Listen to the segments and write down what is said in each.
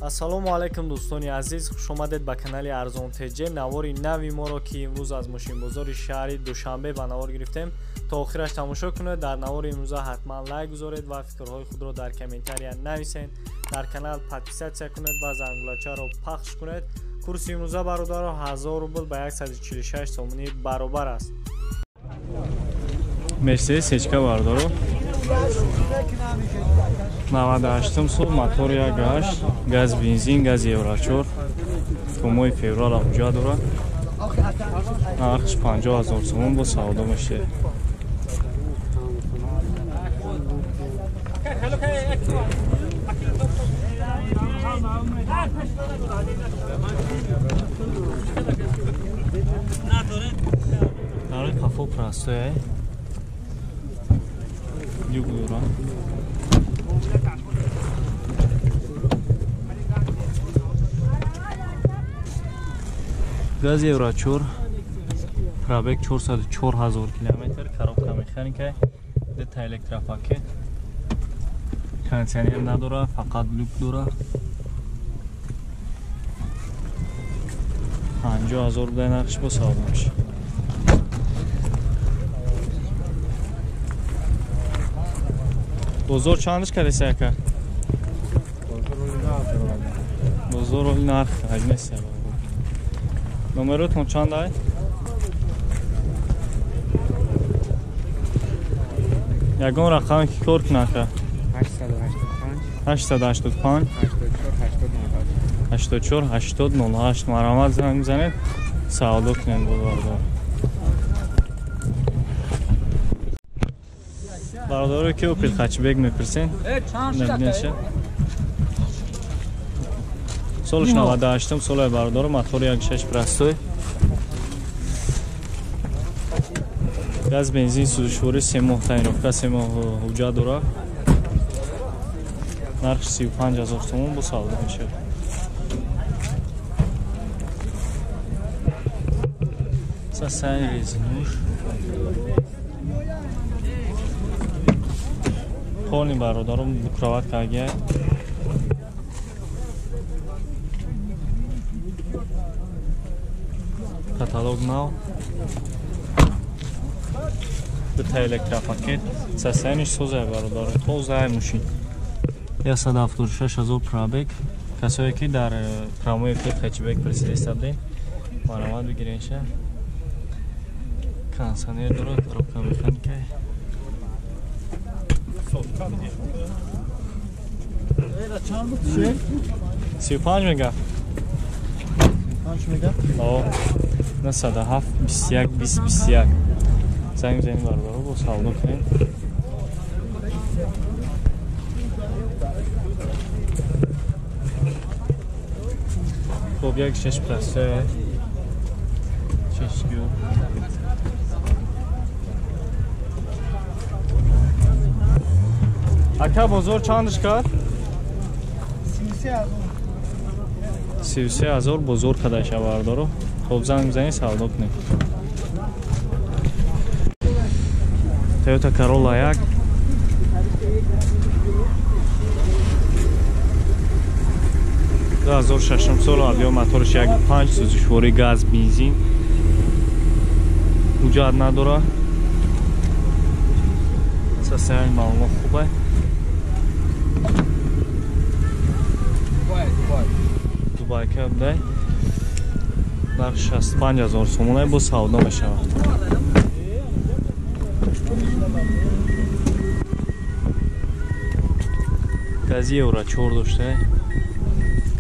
Ассалому алайкум дӯстони азиз, хуш омадед ба канали Арзон ТЖ. Навори нави моро, ки имрӯз аз мошинбозори шаҳри Душанбе ба навор гирифтем, то охираш тамошо кунед. Дар навори имрӯза ҳатман лайк гузоред ва фикрҳои худро дар комментария нависед. Дар канал подписатсия кунед ва зангулачаро пахш кунед. Курси имрӯза бародаро 1000 рубл ба 146 сомонӣ баробар аст. Мерседес Ечка бародаро 98 сол, мотор 1.8, газ бензин, газ евро 4, то моҳи феврал ҳуҷҷат дорад. Нархш 50 000 сомон, бо савдо мешавад. Нархи қафо простое, люк дорад. Газ евро 4, пробег 404 000 километр, коробка механика, дета электропакет, кондиционер надора, фақат люк дора. 50 000 рубл нархш бо савдо мешавад. Бозор чандаш кардеси ака? Бозор оли нарх нест. Номеротон чанд ай? Ягон рақаме ки кор кунад ака? 885 84 80 08. Марҳамат, занг бизанед, савдо кунед бозордор. Бародаро ки Опел Хэтчбек мепурсен, набинеша. Солш 98 солаи бародаро, мотор 1.6 простой. Газ бензин сӯзишворӣ, 3 моҳ тонировка, 3 моҳ ҳуҷҷат дорад. Нархш 35 000 сомон, бо савдо мешавад. Сасани резинуш. Полни бародаром букроват кагия. Каталог нав. Дута электропакет. Состояниш созае бародаро, тозае мошин. 176 000 пробег. Касое ки дар прямой эфир хэтчбек присида будем, марҳамат бигиренша. Кондиционер дорад, коробка механика. 35 мега. 35 мега? О, 97 21 20 21. Занг бизанед бародаро, бо савдо кунем. Хоб, як шеш простое. Шеш гю. Ака, бозор чандаш кард? 33 000. 33 000 бозор кадаша бародаро. Хоб, занг бизанед, савдо кунед. Toyota Corolla 1 2006 сол, авио, моторш 1.5, сӯзишворӣ, газ бензин, ҳуҷҷат надорад. Состояние маълумот хубе. Дубайка будай. Нарх 65 000 сомона, бо савдо мешавад. Гази евро 4 дошта,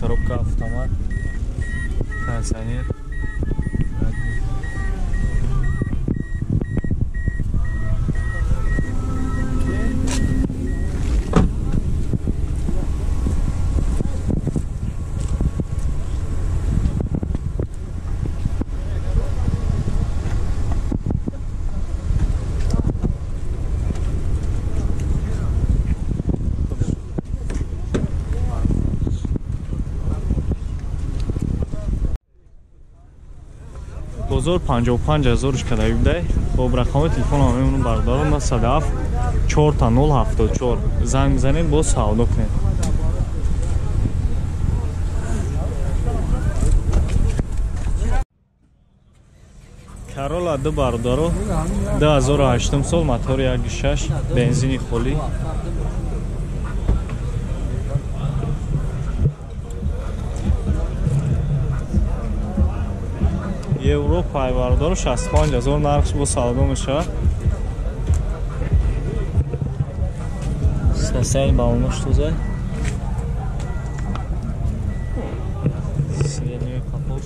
коробка автомат, кондиционер. Бозор 55 000 кадаи будай. Хоб, рақами телефонам мемонам бародарон 97 4 0 74. Занг бизанед, боз савдо кунед. Corolla 2 бародаро 2008 сол мотори 1.6 бензини холӣ. Европа бародаро 65000 нархш бо савдо мешавад. Сасай балонош тоза. Сиденье капош.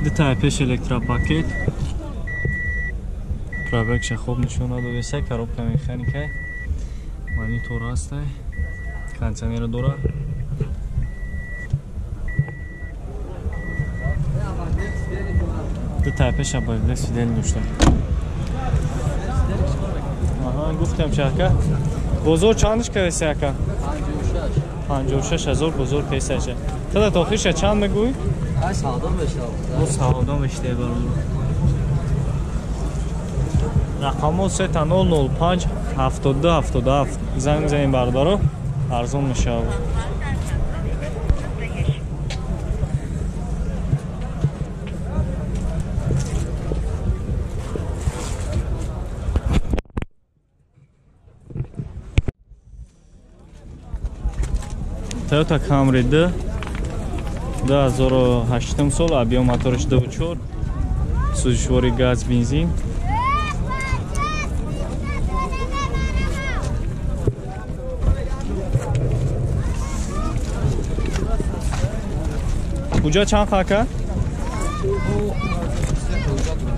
Дутаи пеш электропакет. Пробегша хуб нишон надодеса, коробка механика. Монитор ҳаста. Кондиционер дора. Дутаи пеша бояд сидел дошта. Аҳа, гуфтам чи ака. Бозор чандиш кардеси ака? 56000 бозор кардеси. Тада то охирша чанд мегӯй? Ай савдо мешавад. Бо савдо мешавад бародар. Рақамҳо 3005 72 77 занг занем бародаро, арзон мешавад. Toyota Camry 2 2008 сол, объем моториш 2.4, сӯзишвори газ, бензин. Ҳуҷҷат чанд хака?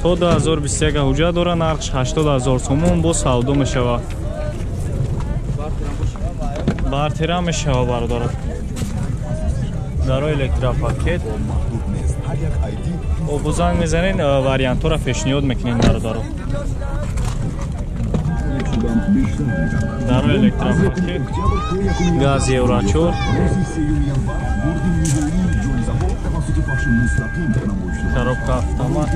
То 2021 ҳуҷҷат дора, нархш 80000 сомон, бо савдо мешавад. Бартера мешавад бародаро. Даро электропакет. Обу занг мезанед, вариантҳоро пешниҳод мекунем бародаро. Даро электропакет, газ Евро 4. Коробка автомат.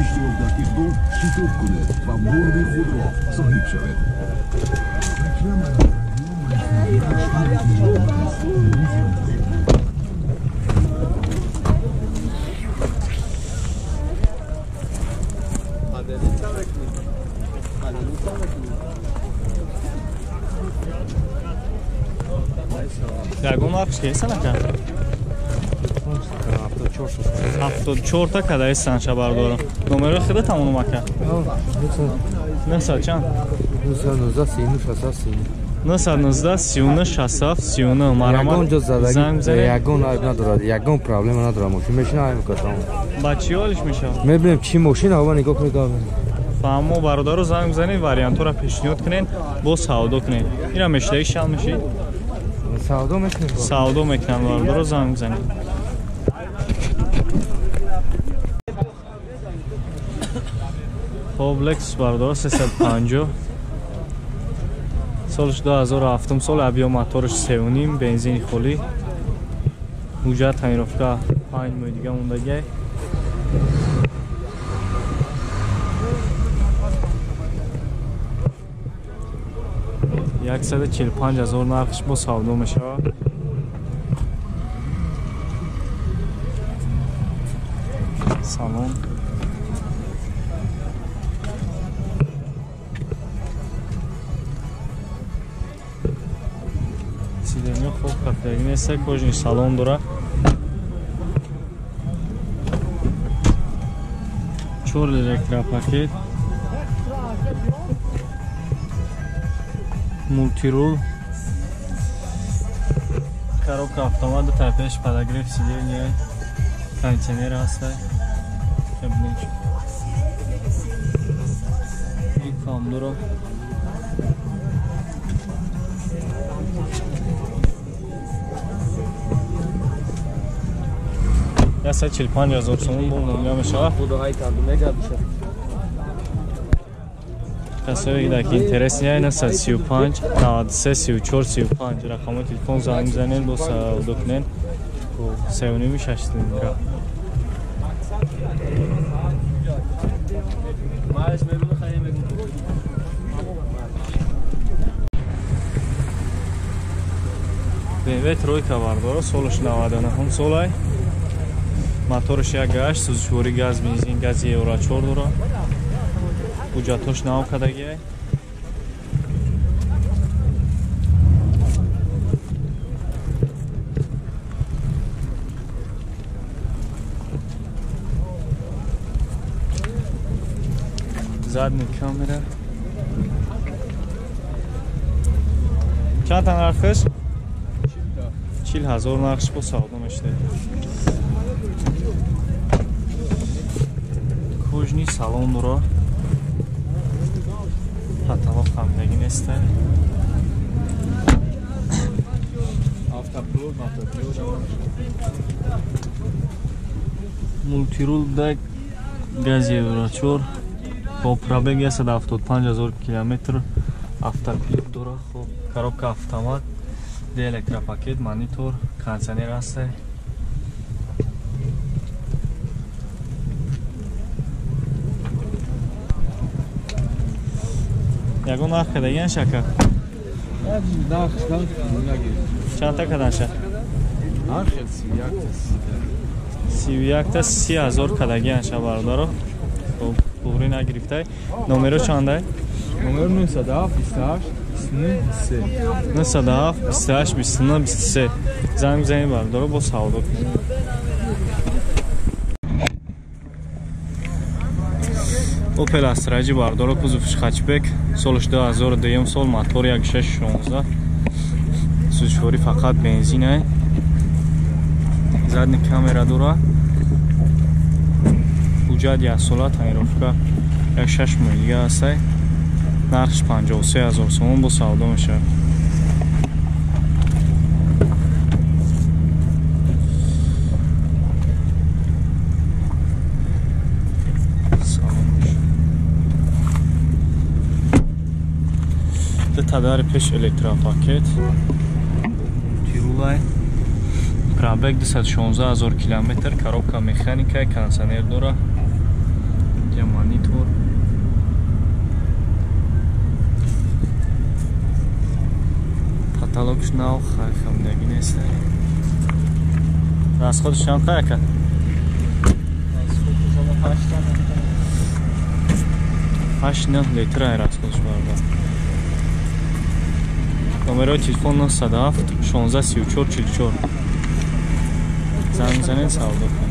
Ягон нархш кесан ака? 74 та кадаи санша бардорам. Номерои худа тамоном ака? 900 чанд? 919 39 67 39. Марамат занг бизанед. Ягон айб надорад, ягон проблема надорад. Мошин мешина айб катам. Ба чӣ ҳолиш мешавад? Мебинем чӣ мошин ава нигоҳ кунед. Фаҳмо бародаро, занг бизанед, вариантҳоро пешниҳод кунед, бо савдо кунед. Ира мешидаи шал мешид? Савдо мекунем. Савдо мекунам бародаро, занг бизанед. Хоб Lexus бародаро 350 солш 2007 сол, объем моторш 3.5, бензини холӣ. Ҳуҷҷат тонировка 5 моҳи дига мондагиай. 145 000 нархш бо савдо мешавад. Салон. Сиденье хуб кафтагӣ нест, кожаный салон дора. 4 электропакет. Мултирул. Коробка автомат, ду пеш подогрев сиденья, кондиционер ҳаст. Икам дора. 145 000 сомон бо муомила мешавад. Касое ки интерес не 935 93 34 35 рақамҳои телефон занг бизанед, бо савдо кунед. 3.5 6 цилиндра. BMW тройка бардора, солаш 99 солай. Мотораш 1.8, сӯзишворӣ газ, бензин, гази Евро 4 дора. Ҳуҷҷатҳош нав кардагиай. Задний камера. Чанд та нархш? 40 000 нархш бо савдо мешавад. Кожни салон дора. Потолок хамдагӣ нест. Автопилот, автопилот. Мултирул даг газ Евро 4 бо пробег 175 000 километр автопилот дора. Хоб коробка автомат, электропакет, монитор, кондиционер аст. Ягон нарх кардагиан шака? Чанд та кардан ша? 31 та 30 000 кардагиан ша бародаро. Хоб туғри нагирифтай. Номеро чандай? Номер 907 28 29 23. 907 28 29 23. Занг бизанед бародаро, бо савдо кунед. Opel Astra G бардоро, кузовш хатчбек, солаш 2002 сол, мотор 1.616, сӯзишворӣ фақат бензин, задний камера дора, ҳуҷҷат 1 сола, тонировка 1.6 моҳ дига аст. Нархш 53 000 сомон бо савдо мешавад. Тадари пеш электропакет, тирулай, пробег 216 000 километр, коробка механика, кондиционер дора, монитор. Потолокш нав, хамдагӣ нест. Расходш чанд қаяка? 8 литр ай расходш бародар. Номерои телефон 907 16 34 44. Занг бизанед, савдо кунед.